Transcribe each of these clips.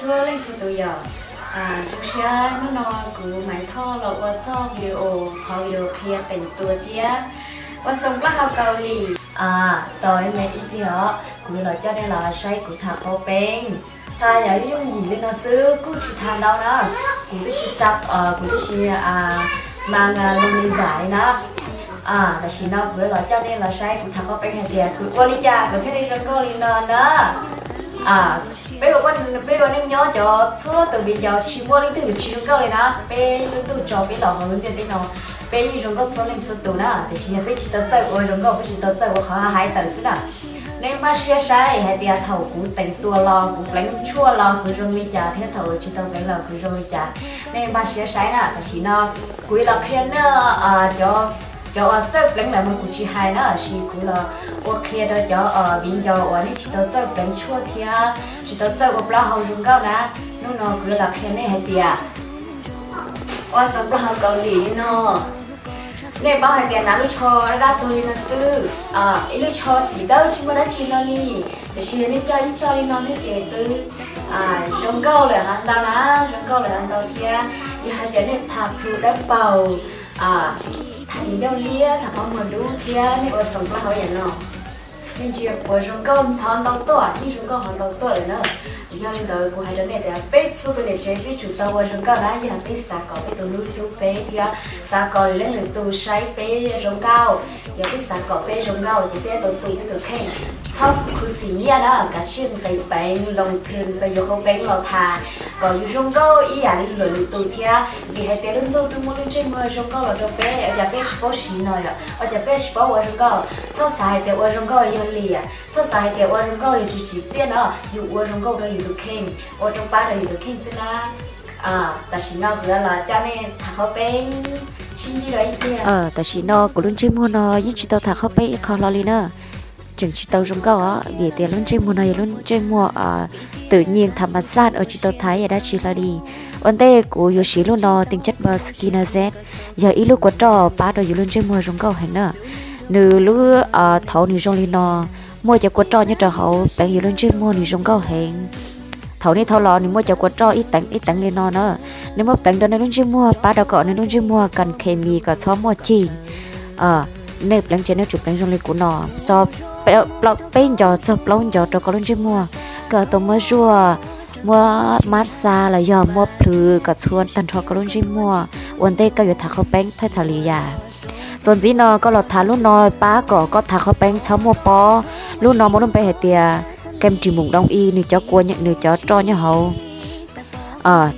Txhua leej txhua tus yom, zoo siab hnub no kuv Maiv Thoj los ua txoj video, qhov video qhia teem tua thiab ua xoo plaub hau Kaus Lim. Tos me ib pliag os, kuv los coj nej los saib kuv tham qhaub peeb. Thaum yog ib yooj yim li no xwb kuj tsis tham ntau na, kuv twb tsis tsa, kuv twb tsis mas lus me zam li na. Tam sim no kuv los coj nej los saib kuv tham qhaub peeb hais tias kuv ua li cas kuv thiaj li zoo nkauj li no na. Peb ua, peb ua neej nyob cov txhua tus viv ncaus tsis muaj leej twg yuav tsis zoo nkauj li na. Peb lub ntuj tso peb los hauv lub ntiaj teb no, peb yeej zoo nkauj txhua leej txhua tus na. Tiam sis yog peb tsis tau txawj ua zoo nkauj, peb tsis tau txawj ua qhov hais tawm xwb na. Nej npaj siab saib hais tias thaum kuv teem tua los kuv pleev tshuaj los kuv zoo li cas thiab thaum tsis tau pleev los kuv zoo li cas. Nej npaj siab saib na. Tam sim no kuv los qhia nej, cov uas txawj pleev lawm mas kuv tsis hais na, tab sis kuv los ua qhia rau cov viv ncaus uas nej tsis tau txawj pleev tshuaj thiab tsis tau txawj ua plaub hau zoo nkauj na. Hnub no kuv los qhia nej hais tias ua xoo plaub hau Kaus Lim li no. Nej paub hais tias hnav lub tsho dab dab tuag li no xwb, ib lub tsho xim dawb tsis muaj dab tsi hlo li. Tiam sis yog nej coj ib txoj li no nej ces twb zoo nkauj lawm heev ntau na, zoo nkauj lawm heev ntau thiab. Yog hais tias nej tham plhu dawb paug, tham ncauj liab, tham qhov muag dub thiab nej ua xoo plaub hau yam no, nej ntsia puas zoo nkauj, ntau tuaj, yeej zoo nkauj ho ntau tuaj lawm na. Yog li ntawd kuv hais rau nej tias peb txhua tus niam tsev peb tsum tau ua zoo nkauj na, yog peb xav kom peb tus hlub hlub peb thiab xav kom lwm leej lwm tus saib peb zoo nkauj. Yog peb xav kom peb zoo nkauj ces peb tau tu peb tus kheej, txhob khuv xim nyiaj na, kav tsij nqis peev loo thwm rau yus qhaub peeb los tham kom yus zoo nkauj ib yam li lwm tus thiab. Vim hais tias lub ntuj twb muab lub ntsej muag zoo nkauj los rau peb, ua cas peb tsis paub siv no yom? Ua cas peb tsis paub ua zoo nkauj? Txhob xav hais tias ua zoo nkauj yog liam, txhob xav hais tias ua zoo nkauj yog tsis tsim txiaj no, yus ua zoo nkauj rau yus tus kheej, ua rau pab rau yus tus kheej xwb na. Tam sim no kuv los coj nej tham qhaub peeb sib ntsib rau ib pliag. Tam sim no kuv lub ntsej muag no yeej tsis tau tham qhaub peeb ib qho hlo li na. Tseem tsis tau zoo nkauj os, vim tias lub ntsej muag no yog lub ntsej muag twm nyij tham mas xaj uas tsis tau tham ib yam dab tsi hlo li. Ua ntej kuv yuav siv lub no teem chat ba Skin Z, yog ib lub kua roj pab rau yus lub ntsej muag zoo nkauj heev na. Nws lub, thaum nws zoo li no, muaj cov kua roj nyob rau hauv pleev yus lub ntsej muag nws zoo nkauj heev. Thaum nej thau los nws muaj cov kua roj ib teev ib teev li no na. Nej muab pleev rau nej lub ntsej muag pab rau kom nej lub ntsej muag kas khes mis kom txhob muaj cig. Nej pleev ces nej tsum pleev zoo li kuv no, txog peb ncos txog plaub ncos rau koj lub ntsej muag. Koj tau muab zuaj, muab mab xa los yog muab plhws kom txhua tag nrho koj lub ntsej muag ua ntej koj yuav tham qhaub peeb thaij tham li yam. Txuas ntxiv no koj los tham lub no pab kom koj tham qhaub peeb txhob muaj pob. Lub no muaj lub npe hais tias kem ris mus doo i, nws cov kua, nws cov roj nyob hauv.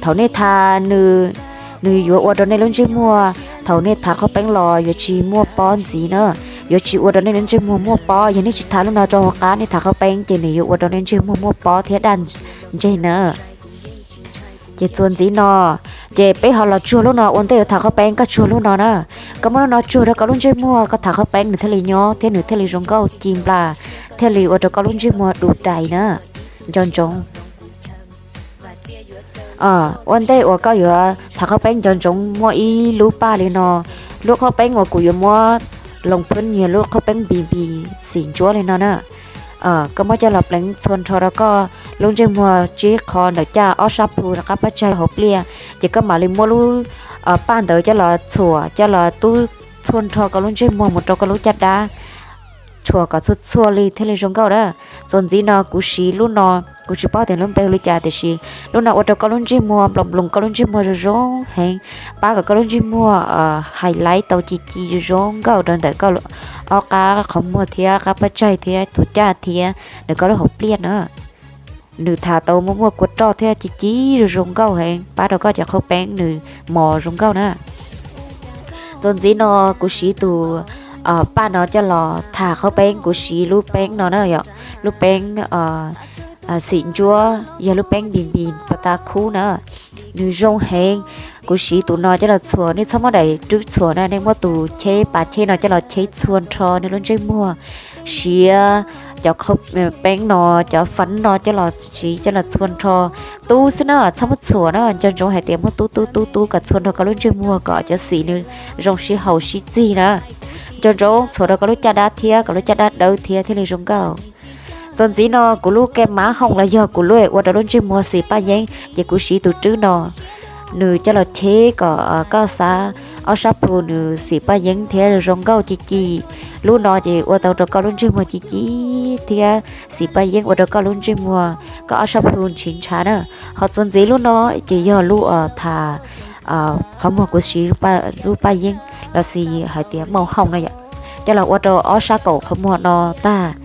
Thaum nej tham, nws yuav ua rau nej lub ntsej muag thaum nej tham qhaub peeb los yuav tsis muaj pob ntxiv na. Yuav tsis ua rau nej lub ntsej muag muaj pob. Yog nej tsis tham lub no rau hauv qab, nej tham qhaub peeb ces nws yuav ua rau nej ntsej muag muaj pob thiab daj ntseg na. Ces txuas ntxiv no, ces peb ho los tsuag lub no ua ntej yuav tham qhaub peeb, koj tsuag lub no na. Koj muab lub no tsuag rau koj lub ntsej muag, koj tham qhaub peeb nws thiaj li nyob thiab nws thiaj li zoo nkauj ci nplas, thiaj li ua rau koj lub ntsej muag du dais na, nco ntsoov. Ua ntej uas koj yuav tham qhaub peeb nco ntsoov muaj ib lub paj li no. Lub qhaub peeb uas kuv yuav muab loos phwb yog lub qhaub peeb npis npis xim ntsuab li no na. Koj muab coj los pleev txhua nrho rau koj lub ntsej muag tsib qho ntawm caj ob sab plhu rov qab pab tsaig hauv pliaj, ces koj mam li muab lub paj ntawd coj los txhuam coj los tub txhua nrho koj lub ntsej muag mus rau koj lub caj dab, txhuam kom txhua txhua li thiaj li zoo nkauj na. Txuas ntxiv no kuv siv lub no, kuv tsis paub tias lub npe hu li cas tiam sis lub no ua rau koj lub ntsej muag nploos nploos, koj lub ntsej muag zoo zoo heev, pab kom koj lub ntsej muag highlight tau ci ci zoo zoo nkauj rau ntawm koj ob qab qhov muag thiab qab pab tsaig thiab tus caj thiab ntawm koj lub hauv pliaj na. Nws tham tau muaj muaj kua roj thiab ci ci zoo zoo nkauj heev, pab rau koj cov qhaub peeb nws mos zoo nkauj na. Txuas ntxiv no kuv siv tus paj no coj los tham qhaub peeb, kuv siv lub peeb no na yom, lub peeb xim ntsuab yog lub peeb npis npis pas tas khub na. Nws zoo heev. Kuv siv tus no coj los txhuam, nej txhob muab daim rwb txhuam na, nej muab tus cheb pas cheb no coj los cheb txhua nrho nej lub ntsej muag, siv cov qhaub peeb no, cov fab no coj los siv coj los txhua nrho, tub xwb na, txhob muab txhuam na, nco ntsoov hais tias muab tub tub tub tub kom txhua nrho koj lub ntsej muag kom cov xim nws zoo sib haum sib txig na. Nco ntsoov txhuam rau koj lub caj dab thiab kom lub caj dab dawb thiab thiaj li zoo nkauj. Txuas ntxiv no kuv lub kem mav hoom los yog kuv lub ua rau lub ntsej muag xim paj yeeb ces kuv siv tus rwb no, nws coj los cheb kom koj xav ob sab plhu nws xim paj yeeb thiab zoo nkauj ci ci. Lub no ces ua tau rau koj lub ntsej muag ci ci thiab xim paj yeeb ua rau koj lub ntsej muag, koj ob sab plhu ntshiv ntshav na. Ho txuas ntxiv lub no ces yog lub tha qhov muag kuv siv lub paj yeeb los sis hais tias mau hoom no yom, coj los ua rau ob sab kaum qhov muag no tag.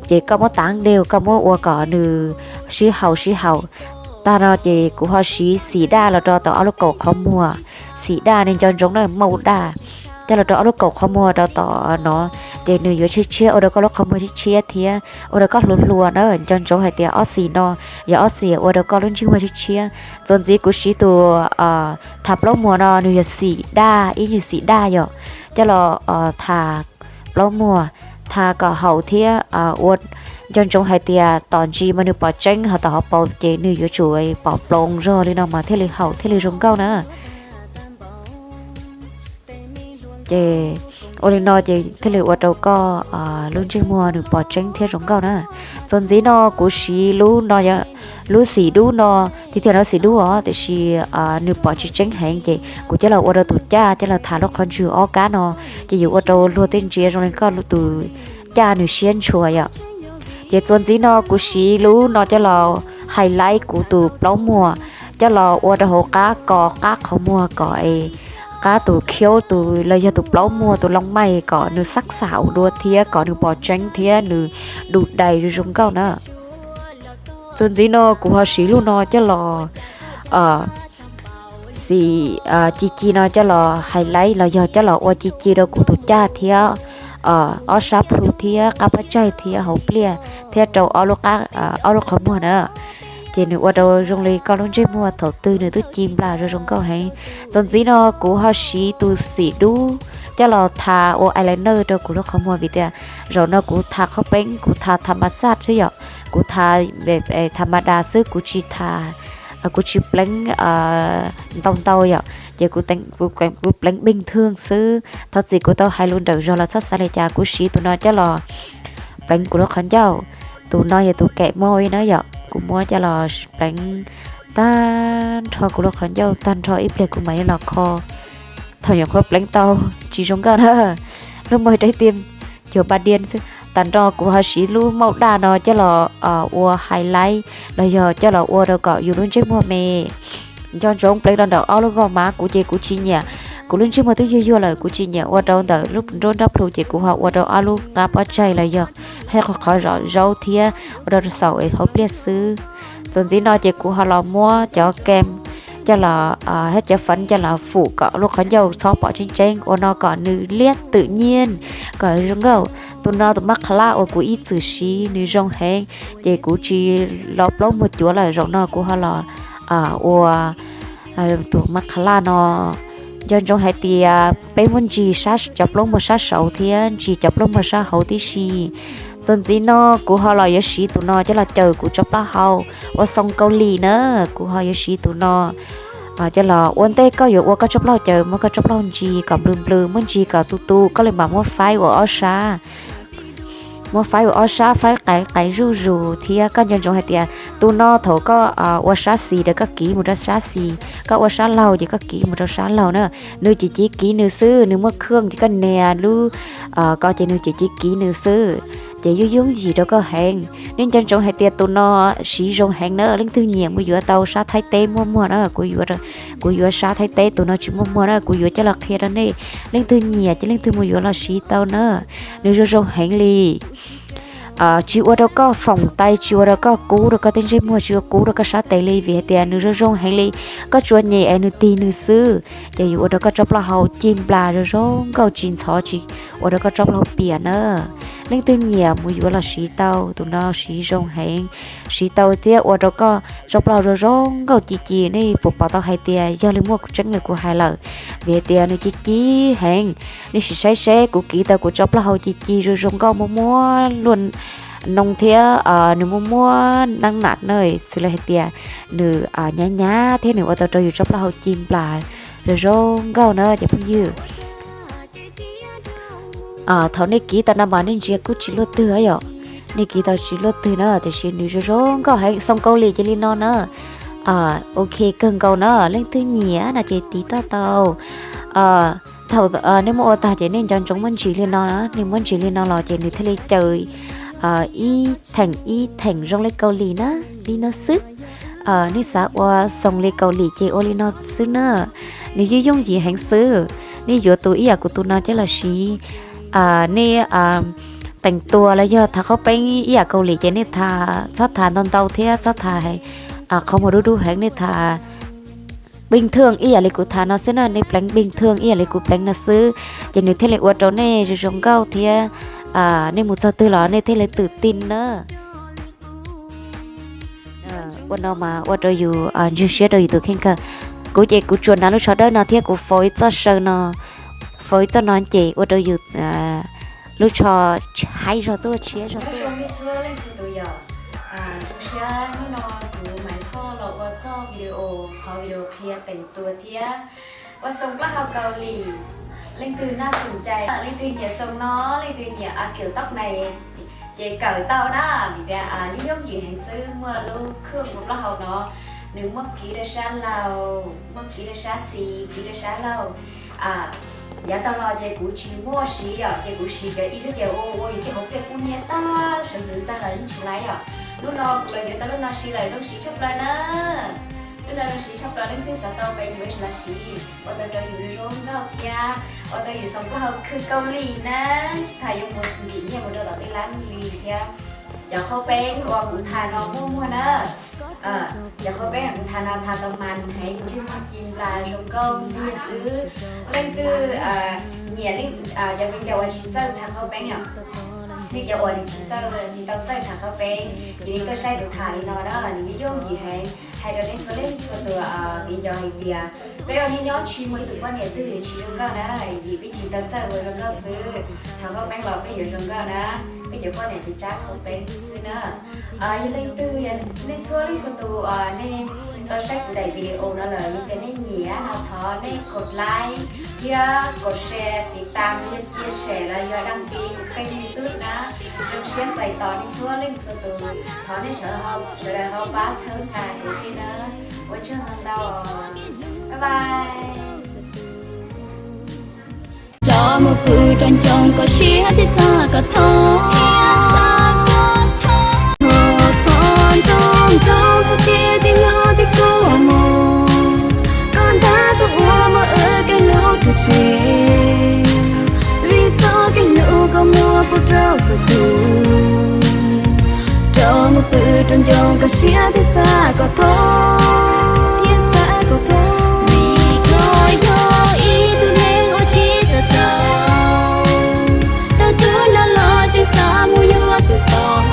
Ces koj muab tav dev koj muab ua kom nws sib haum sib haum tag no ces kuv ho siv xim daj los rau tom ob lub kaum qhov muag. Xim daj nws nco ntsoov na, mau daj, coj los rau ob lub kaum qhov muag rau tom no, ces nws yuav tshiab tshiab ua rau koj lub qhov muag tshiab tshiab thiab ua rau koj hluas hluas na. Nco ntsoov hais tias ob xim no yog ob xim ua rau koj lub ntsej muag tshiab tshiab. Txuas ntxiv kuv siv tus tha plaub muag no nws yog xim daj, ib nyuag xim daj yom, coj los tha plaub muag, tha kom haum thiab ua nco ntsoov hais tias tom ntsis mas nws pom tseeb, ho tom hauv paus ces nws yuav tsum pom ploos zog li no mas thiaj li haum thiaj li zoo nkauj na. Ces ua li no ces thiaj li ua rau koj lub ntsej muag nws pom tseeb thiab zoo nkauj na. Txuas ntxiv no kuv siv lub no, lub xim dub no, tiag tiag no xim dub os tiam sis nws pom tsis tseeb heev ces kuv coj los ua rau tus caj, coj los tha lub qhov ntswg ob kab no, ces yuav ua rau luag tej ntsia zoo li koj tus caj nws siab ntshua yom. Ces txuas ntxiv no kuv siv lub no coj los highlight kuv tus plaub muag, coj los ua rau hauv qab ko qab qhov muag kom es qab tus khiaub tus los yog tus plaub muag tus loo maij kom nws xab xam dua thiab kom nws pom tseeb thiab nws du dais zoo zoo nkauj na. Txuas ntxiv no kuv ho siv lub no coj los xim ci ci no coj los highlight los yog coj los ua ci ci rau kuv tus caj thiab ob sab plhu thiab qab pob tsaig thiab hauv pliaj thiab rau ob lub qhov muag na. Ces nws ua rau zoo li koj lub ntsej muag thaum twg nws twb ci nplas zoo zoo nkauj heev. Txuas ntxiv no kuv ho siv tus xim dub coj los tha ua eyeliner rau kuv lub qhov muag vim tias zaum no kuv tha qhob peeb, kuv tha tha ma xaj xwb yom, kuv tha tha ma das xwb, kuv tsis tha, kuv tsis pleev ntau ntau yom, ces kuv pleev bình thường xwb. Thov txim kuv tau hais lus nrawm zog los txhob xav li cas, kuv siv tus no coj los pleev kuv lub qhov ncauj. Tus no yog tus kem mos na yom, kuv muab coj los pleev tag nrho kuv lub qhov ncauj tag nrho ib pliag kuv mam li los kho. Thaum nyuam qhuav pleev tau tsis zoo nkauj na, lub mos dai tiaj cuag ba diaj xwb. Tag nrho kuv ho siv lub mauj daj no coj los ua highlight los yog coj los ua rau kom yus lub ntsej muag me. Nco ntsoov pleev rau ntawm ob lub gò má, kuv ces kuv tsis nyiam, kuv lub ntsej muag twb yuag yuag lawm kuv tsis nyiam ua rau ntawm lub nruab nrab plhu ces kuv ho ua rau ob lub qab pob tsaig los yog qhov zom zaub thiab ua rau saum hauv pliaj xwb. Txuas ntxiv no ces kuv ho los muab cov kem coj los thiab cov phấn coj los phủ kom lub qhov ncauj txhob pom tseeb tseeb, ua no kom nws liab tự nhiên kom zoo nkauj. Tus no tus mascara uas kuv ib txwm siv nws zoo heev ces kuv tsis lo plaub muag cuav lawm, zaum no kuv ho los ua tus mascara no. Nco ntsoov hais tias peb muab ntsis cov plaub muag sab saud thiab ntsis cov plaub muag sab hauv tib si. Txuas ntxiv no kuv ho los yuav siv tus no coj los caws kuv tsob plaub hau ua xoo Kaus Lim na. Kuv ho yuav siv tus no coj los ua ntej koj yuav ua koj tsob plaub hau caws, muab koj tsob plaub hau ntsis kom nplws nplws, muab ntsis kom tu tu koj li mam muab faib ua ob sab. Muab faib ua ob sab, faib qais qais zuj zus thiab koj nco ntsoov hais tias tus no thaum koj ua sab xis rau koj kiv mus rau sab xis, koj ua sab laug ces koj kiv mus rau sab laug na. Nws cim civ kiv nws xwb, nws muaj khwj ces koj nias lub ko ces nws cim civ kiv nws xwb, ces yooj yooj yim rau koj heev. Nej nco ntsoov hais tias tus no siv zoo heev na, leej twg nyiam mus yuav tau sab Thaib teb muaj muag na, kuv yuav sab Thaib teb tus no tsis muaj muag na, kuv yuav coj los qhia rau nej. Leej twg nyiam ces leej twg mus yuav los siv tau na, nws zoo zoo heev li. Tsis ua rau koj foom tais, tsis ua rau koj kub rau koj tej ntsej muag, tsis ua kub rau koj sab tes li vim hais tias nws zoo zoo heev li. Koj tsuas nyem es nws tig nws xwb ces yuav ua rau koj tsob plaub hau ci nplas zoo zoo nkauj tsis ntxhov tsis ua rau koj tsob plaub hau piam na. Leej twg nyiam mus yuav los siv tau, tus no siv zoo heev, siv tau thiab ua rau koj tsob plaub hau zoo zoo nkauj ci ci. Nej puas pom tau hais tias yog li muaj tseeb li kuv hais lawm, vim hais tias nws ci ci heev. Nej sim saib seb kuv kiv tau kuv tsob plaub hau ci ci zoo zoo nkauj muaj muaj luaj noo thiab nws muaj muaj nab nam na, xws li hais tias nws hnyav hnyav thiab nws ua tau rau yus tsob plaub hau ci nplas zoo zoo nkauj na cov phooj ywg. Thaum nej kiv tau no mas nej ntsia kuj tsis luaj twg yom. Nej kiv tau tsis luaj twg na, tiam sis nws zoo zoo nkauj heev, xoo Kaus Lim ces li no na. Ok kawg nkaus na, leej twg nyiam no ces tiv toj tau. Thaum nej muab ua tag ces nej nco ntsoov muab ntsis li no na, nej muab ntsis li no los ces nws thiaj li caws ib theem ib theem zoo li Kaus Lim na, li no xwb. Nej xav ua xoo li Kaus Lim ces ua li no xwb na. Nws yeej yooj yim heev xwb. Nej yuav tus ib yam kuv tus no coj los siv. Nej teem tua los yog thav qhaub peeb ib yam Kaus Lim ces nej thav txhob thav ntau ntau thiab txhob thav qhov muag dub dub heev, nej thav bình thường ib yam li kuv thav no xwb na, nej pleev bình thường ib yam li kuv pleev no xwb, ces nws thiaj li ua rau nej zoo zoo nkauj thiab nej mus txog twg los nej thiaj li tự tin na. Ua no mas ua rau yus ntseeg siab rau yus tus kheej kawg. Kuv ces kuv tsuas hnav lub tsho dawb no thiab kuv faus ib txoj saw no, faus ib txoj no ces ua rau yus lub tsho haib zog tuaj, tshiab zog tuaj. Zoo siab hnub no kuv Maiv Thoj los ua txoj video, qhov video qhia teem tua thiab ua xoo plaub hau Kaus Lim. Leej twg naj xum cai, leej twg nyiam xoo no, leej twg nyiam kiểu tóc này ces kawm tau na, vim tias nws yooj yim heev xwb, muaj lub khw ua plaub hau no, nws muaj kiv rau sab laug, muaj kiv rau sab xis, kiv rau sab laug. Yav tag los ces kuv tsis muaj siv yom, ces kuv siv cov ib xwb ces ua ua yus tej hauv pliaj kub hnyiab tag, sawv hwv tag los yeej tsis laib yom. Hnub no kuv los yuav tau lub no siv lawm, zoo siv tshaj plaws na. Lub no zoo siv tshaj plaws, leej twg xav tau pem yuav los siv, ua tau rau yus zoo nkauj thiab ua tau yus xoo plaub hau khw Kaus Lim na, tsis tas yuav mus nkim nyiaj mus rau tom tej lab li thiab. Cov qhaub peeb uas kuv thav no muaj muag na. Cov qhaub peeb kuv thav no thav tau mas heev, ntsej muag ci nplas zoo nkauj ntxiag xwb. Leej twg nyiam, cov viv ncaus uas tsis txawj thav qhaub peeb yom, nej cov uas tsis txawj, tsis tau txawj thav qhaub peeb, ces nej tuaj saib kuv thav li no na, nws yooj yim heev. Hais rau nej txhua leej txhua tus viv ncaus hais tias peb ua neej nyob tsis muaj ib tug poj niam twg yuav tsis zoo nkauj na, vim peb tsis tau txawj ua zoo nkauj xwb. Thav qhaub peeb los peb yuav zoo nkauj na, peb cov poj niam ces tsab qhaub peeb xwb na. Yog leej twg, nej txhua leej txhua tus nej tau saib kuv daim video no lawm, yog tias nej nyiam no thov nej kov like thiab kov share, tiv tam los yog chia sẻ los yog đăng ký kuv kênh YouTube na. Zoo siab txais tos nej txhua leej txhua tus, thov nej sawv daws ho pab txhawb nqa kuv thiab na. Ua tsaug ntau ntau, bye bye. Rov mus pw rau ncoo koj siab thiab xav kom thoob, thiab xav kom thoob. Txhob nroo nroo txog tias tij laug twb kua muag, koj nrog tus uas muab wb kev hlub rhuav tshem, vim txoj kev hlub koj muab pub rau txhua tus. Rov mus pw rau ncoo koj siab thiab xav kom thoob, thiab xav kom thoob. Vim koj yog ib tug neeg uas tsis txawj txaus, tau tus no los tseem xav mus yuav tus tod.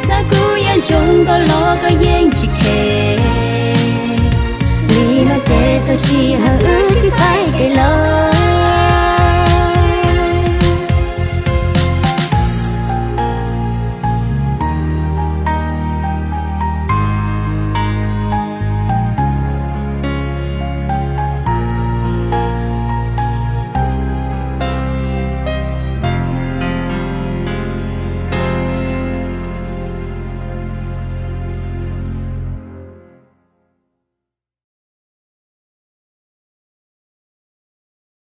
Txawm kuv yuav zoo nkauj los koj yeej tsis khes, li no ces txawm sij hawm